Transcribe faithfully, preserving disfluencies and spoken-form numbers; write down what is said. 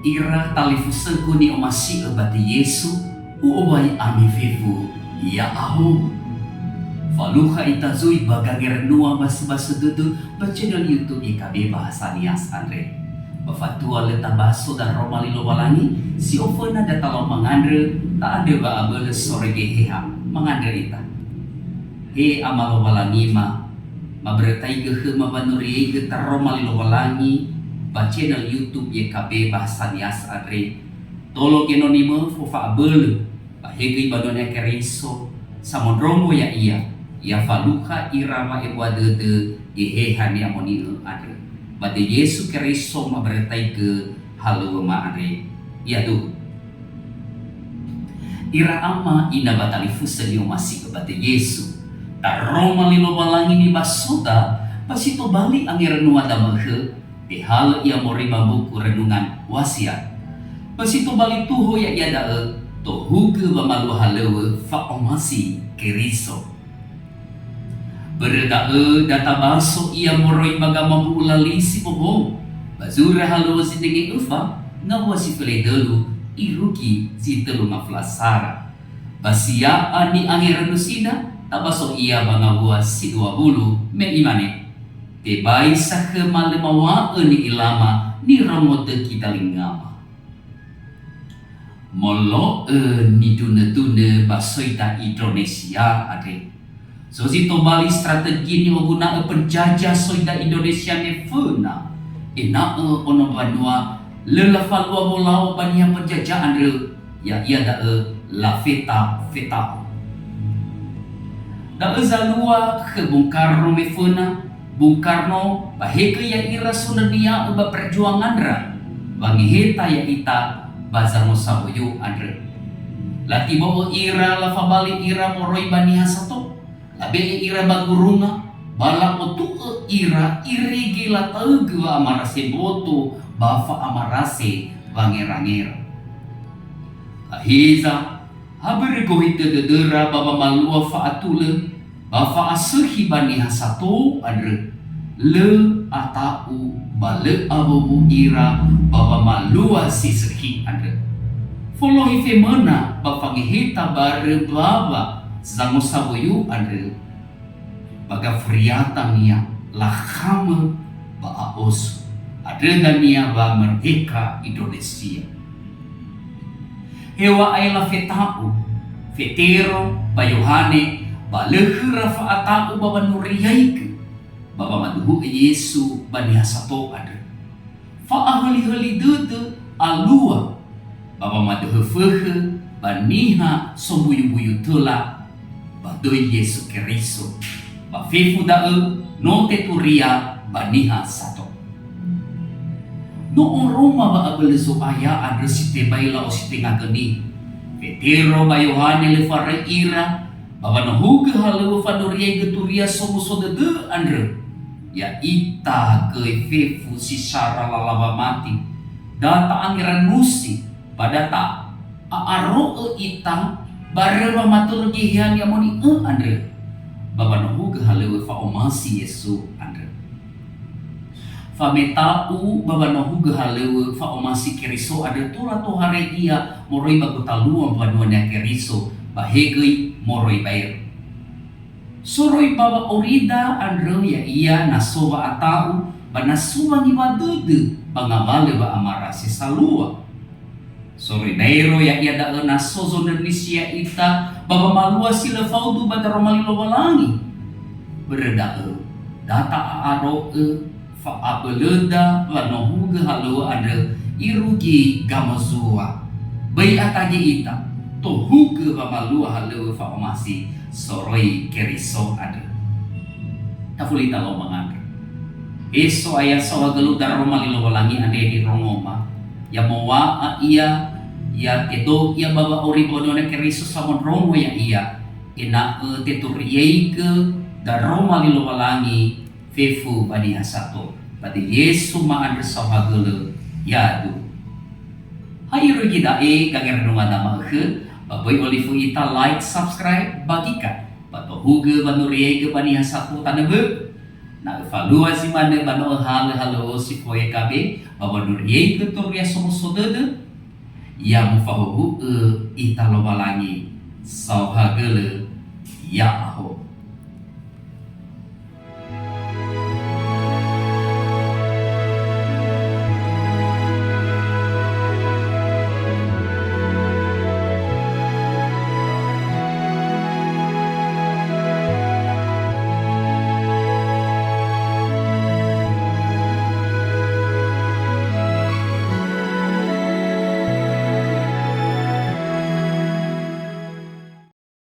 Ira talifusögu ni'omasi'ö ba döi Yesu, u'owai ami fefu, ya'ahowu. Falukha ita zui ba gangerenua basöbasö dödö ba channel YouTube Y K B Bahasa Nias andre. Ba fatua lö tabaso daroma li Lowalangi, si oföna datalau mangandrö, ta'andrö wa'abölö soroi Geheha, mangandrö ita. He Ama Lowalangima, mabörötaigö khöma wanuriaigö daroma li Lowalangi ba channel YouTube Y K B Bahasa Nias andre. Tolo genonimö fofa'abölö, ba he göi banua Niha Keriso, samondrongo ya'ia, ya falukha ira wa'ebua dödö Geheha ni'amoni'ö andrö. Ba döi Yesu Keriso mabörötaigö halöŵöma andre. Yaduhu. Ira ama ina ba talifusö ni'omasi'ö ba döi Yesu. Daroma li Lowalangi nibasoda, ba si tobali angerenua damökhö, tehalö ia moroi ba mbuku Renungan Wasiat. Ba si tobali tuho ya'ia da'ö, tohugö wamalua halöŵö fa'omasi Keriso. Börö da'ö, da tabaso ia moroi ba gamambu'u lali si bohou, ba zura halöŵö zindrenge öfa, ngawua si föle dölu, irugi zi tölu ngafula sara. Ba si ya'a ni'angerönusida, tabaso ia ba ngawua si dua wulu, me imane, "Tebai sa khöma lö mawa'ö ni'ilama, nirongo töki dalingama." Molo'ö nidunödunö ba soida Indonesia andre. So zi tobali strategi ni'oguna'ö penjajah soida Indonesia me föna, ena'ö ono mbanua lö lafalua wolaŵa ba niha penjajah andrö, ya'ia da'ö lafeta-feta'ö. Da'ö zalua khö Bung Karno me föna, Bung Karno ba he göi ya'ira sondrönia'ö ba perjuangan ndra, wangeheta ya'ita ba zangosaboyu andrö. Latibo'ö ira, lafabali ira moroi ba niha sato, labe'e ira ba gurunga, ba la'otu'ö ira irege lataögö wa'amarase mboto ba fa'amarase wangerangera. Ba heza, ha börö gohitö dödöra ba wamalua fa'atulö, ba fa'asökhi ba niha sato andrö, lö ata'u ba lö awöwu ira ba wamalua si sökhi andrö. Folohi femöna ba fangeheta barö mbawa zangosaboyu andrö, ba gafuriatania lakhamö ba a'oso. Andrö dania wa Merdeka Indonesia. Heŵa'ae lafeta'u, Fetero ba Yohane, ba lö khöra fa'ata'u ba wanuriaigö, ba wamaduhu'ö Yesu ba niha sato andrö. Fa'ahölihöli dödö alua, ba wamadöhö fökhö ba niha sombuyumbuyu töla, ba döi Yesu Keriso. Ba fefu da'ö no teturia ba niha sato. No oroma wa'abölö Zo'aya andrö si tebai la'ositengagönia. Fetero ba Yohane lö faröi ira, ba wanohugö halöŵö fanuriaigö turia somuso dödö andrö. Ya'ita göi fefu si sara lala wamati. Da ta'angeranusi, ba da ta'a'aro'ö ita barö wamatörö Geheha ni'amoni'ö andrö, ba wanohugö halöŵö fa'omasi Yesu andrö. Fameta'u ba wanohugö halöŵö fa'omasi Keriso andrö tola tohare ia moroi ba gotalua mbanua Niha Keriso, ba he göi moroi baero. Soroi ba wa'aurida andrö ya'ia na so wa'ata'u, ba na so wangiwa dödö ba ngawalö wa'amara si salua. Soroi baero ya'ia da'ö na so zondrönisi ya'ita ba wamalua si lö faudu ba daroma li Lowalangi. Börö da'ö, da ta'a'aro'ö fa'abölöda wanohugö halöŵö andrö irugi gamozua. Böi atage ita, tohugö wamalua halöŵö fa'omasi soroi Keriso andrö. Tafuli ita lau mangandrö. He So'aya saohagölö daroma li Lowalangi andre nirongoma, ya mowa'a ia, ya tedo ia ba wa'auri mbanua Niha Keriso samondrongo ya'ia, ena'ö teturiaigö daroma li Lowalangi fefu ba niha sato. Ba döi Yesu ma'andrö saohagölö, yadu. Ha irugi da'e gangerenua dama'ökhö, ba böi olifu ita like, subscribe, bagikan, ba tohugö wanuriaigö ba niha sato tanö bö'ö. Na öfalua zi manö ba no öhalö halöŵö si foe kabe, ba wanuriei khö Toria Somuso Dödö, ya mufahuhu'ö ita Lowalangi saohagölö ya'ahowu.